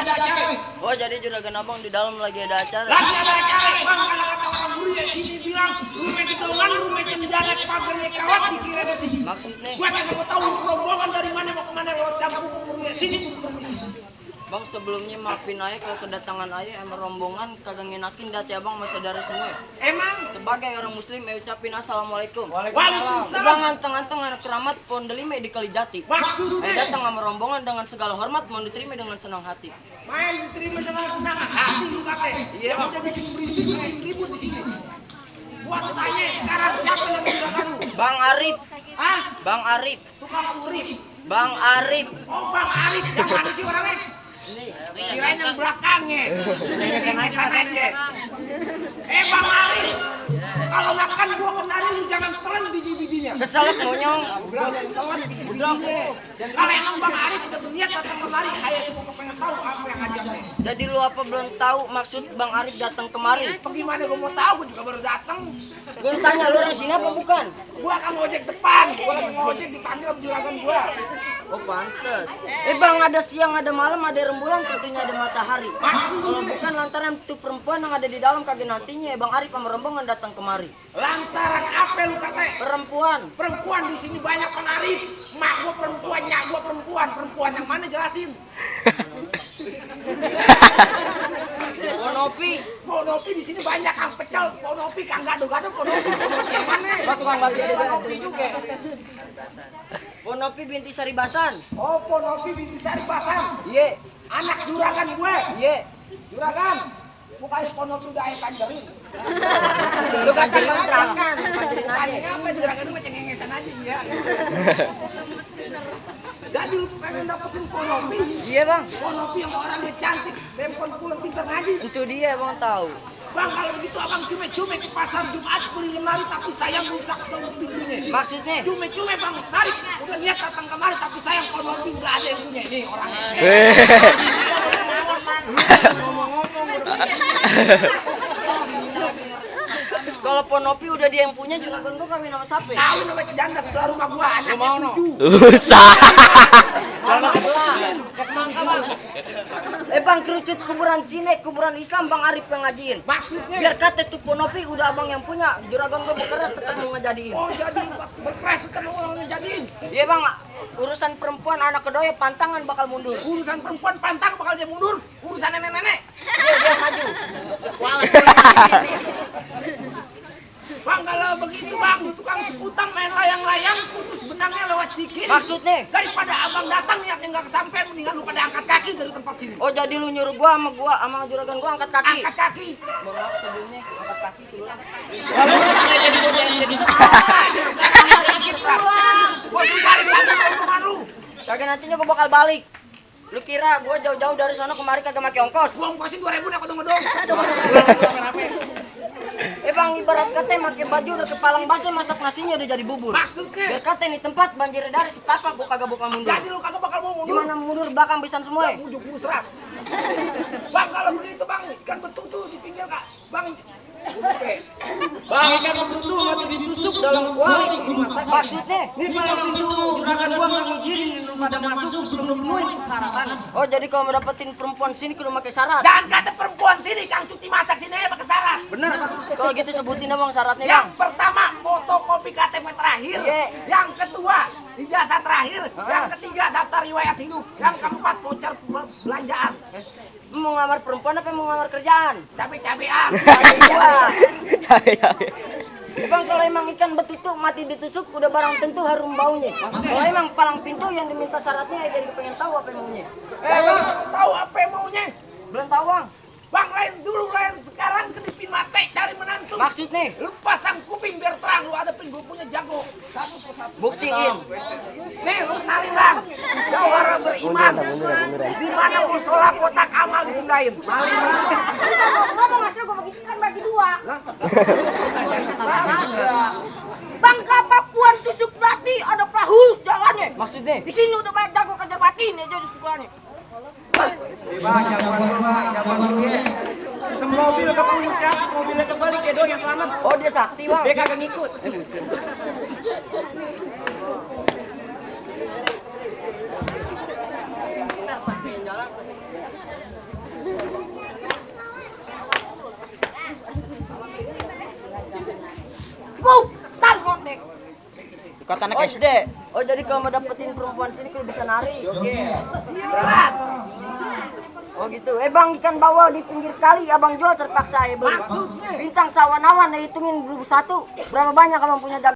ada acara. Oh jadi juragan abang di dalam lagi ada acara. Lagi ada acara, bang. Kalau kata orang guru ya sini bilang rumah di Dolman, rumah di darat pagarnya kawat dikira di sini. Maksudnya? Gua kagak mau tahu rombongan dari mana mau kemana lewat campur ke guru ya sini permisi. Bang sebelumnya maafin aja kalau kedatangan ayah emang rombongan kagak ngenakin dati abang sama saudara semua. Emang Sebagai orang muslim saya ucapin assalamualaikum. Waalaikumsalam. Bang anteng-anteng anak keramat pohon delima di Kalijati. Maksudnya Saya datang sama rombongan dengan segala hormat mau diterima dengan senang hati. main diterima dengan senang hati lu kata. Iya, Bang. Udah bikin berisik, bikin ribut di sini. Gua tanya sekarang siapa yang juragan lu? Bang Arif, Hah? Bang Arif, Tukang urip. Bang Arif. Oh Bang Arif, yang mana sih orangnya? Kirain yang belakangnya. Cengesan aja. Bang Arif, kalau makan gua kemari lu jangan telan biji-bijinya. Keselak monyong. Udah telan biji-bijinya. Kalau emang Bang Arif udah berniat datang kemari, saya semua pengen tahu apa yang ajaknya. Jadi lu apa belum tahu maksud Bang Arif datang kemari? Bagaimana gua mau tahu, gua juga baru datang. Gue tanya lu orang sini apa bukan? Gua kan ngojek depan, gua lagi ngojek dipanggil sama juragan gua. Oh pantes. Bang ada siang ada malam ada rembulan tentunya ada matahari. Kalau bukan lantaran itu perempuan yang ada di dalam kagak nantinya Bang Arif sama rombongan datang kemari. Lantaran apa lu kata? Perempuan. Perempuan di sini banyak Bang Arif. Mak gua perempuan, nyak gua perempuan. Perempuan yang mana jelasin? Ponopi. Ponopi di sini banyak Kang Pecel, Ponopi Kang Gado-gado, Ponopi yang mana? Tukang bagi ada juga. Ponopi binti Saribasan. Oh, Ponopi binti Sari Basan. Iya. Anak juragan gue. Iya. Juragan. Bukannya Ponopi udah ayah kanjerin. Lu kata kontrakan, panjerin aja. Tanya apa juragan lu macam ngengesan aja dia. Jadi lu pengen dapetin Ponopi. Iya bang. Ponopi yang orangnya cantik, dempon pulang pintar ngaji. Itu dia bang tahu. Bang kalau begitu abang cume-cume ke pasar Jumat beli lemari tapi sayang rusak tuh pintunya. Maksudnya? Cume-cume bang Sarip udah niat datang kemari tapi sayang Ponopi nggak ada yang punya ini orangnya. Kalau Ponopi udah dia yang punya juragan gua kawin sama siapa? Kawin sama janda sebelah rumah gua anaknya mau, no? 7. Usah. Bang kerucut kuburan Cine, kuburan Islam Bang Arif yang ngajiin. Maksudnya? Biar kata tuh Ponopi udah abang yang punya, juragan gua bekeras tetap mau ngejadiin. Oh jadi berkeras kita mau orang ngejadiin. Iya bang, urusan perempuan anak kedua pantangan bakal mundur. Urusan perempuan pantang bakal dia mundur. Urusan nenek-nenek. Dia maju. Bang kalau begitu bang, tukang sekutang main layang-layang putus benangnya lewat sikit. Maksudnya? Daripada abang datang niatnya nggak kesampean, mendingan lu pada angkat kaki dari tempat sini. Oh jadi lu nyuruh gua sama juragan gua angkat kaki. Angkat kaki. Mohon maaf sebelumnya angkat kaki sebelum. Gua suruh balik lagi ke rumah lu. Kagak nantinya gua bakal balik. Lu kira gua jauh-jauh dari sana kemari kagak pakai ongkos? Gua ongkosin 2.000 nak dong. Bang ibarat kata pakai baju udah kepalang basah masak nasinya udah jadi bubur. Maksudnya? Biar kata ini tempat banjir dari setapak gua kagak buka mundur. Jadi lu kagak bakal mau mundur. Gimana mundur belakang pisan semua? Bujuk musrah. Bang kalau begitu bang, ikan betutu di pinggir kak. Bang, Bang, ikan betutu mati ditusuk dalam kuali dimasak. Maksudnya? Ini paling pintu juragan gua nggak ngizinin lu pada masuk sebelum memenuhi persyaratan. Oh jadi kalau mau dapetin perempuan sini kudu pakai syarat. jangan kata perempuan sini, Kang cuci masak sini ya pakai syarat. Bener. Kalau gitu sebutin abang syaratnya Yang bang. pertama fotokopi KTP terakhir. Iya. Yang kedua ijazah terakhir. Yang ketiga daftar riwayat hidup. Yang keempat voucher belanjaan. Mau ngamar perempuan apa mau ngamar kerjaan? Cabe-cabean. Bang kalau emang ikan betutu mati ditusuk udah barang tentu harum baunya. Kalau emang palang pintu yang diminta syaratnya jadi pengen tahu apa maunya. Bang, tahu apa yang maunya? Belum tahu bang. Bang lain dulu lain sekarang kedipin mate cari menantu. Maksudnya? Lu pasang kuping biar terang lu adepin gue punya jago. Satu persatu. Buktiin. Nih lu kenalin bang. Jawara beriman. Di mana musola kotak amal dipindahin. Ngomong hasil gue begitu kan bagi dua. Bang kapak puan tusuk lati ada perahu jalannya. Maksudnya? Di sini udah banyak jago kejar batin aja di sekolahnya. Mobil ke puncak, mobilnya kebalik Edo yang selamat. Oh dia sakti bang. Dia kagak ngikut. Cukup. Tar kontek. Kata anak SD. Oh jadi kalau mau dapetin perempuan sini kudu bisa nari. Silat. Oh gitu. Bang ikan bawal di pinggir kali abang jual terpaksa ya bang. Bintang sawan-awan hitungin dulu satu. Berapa banyak abang punya dagang?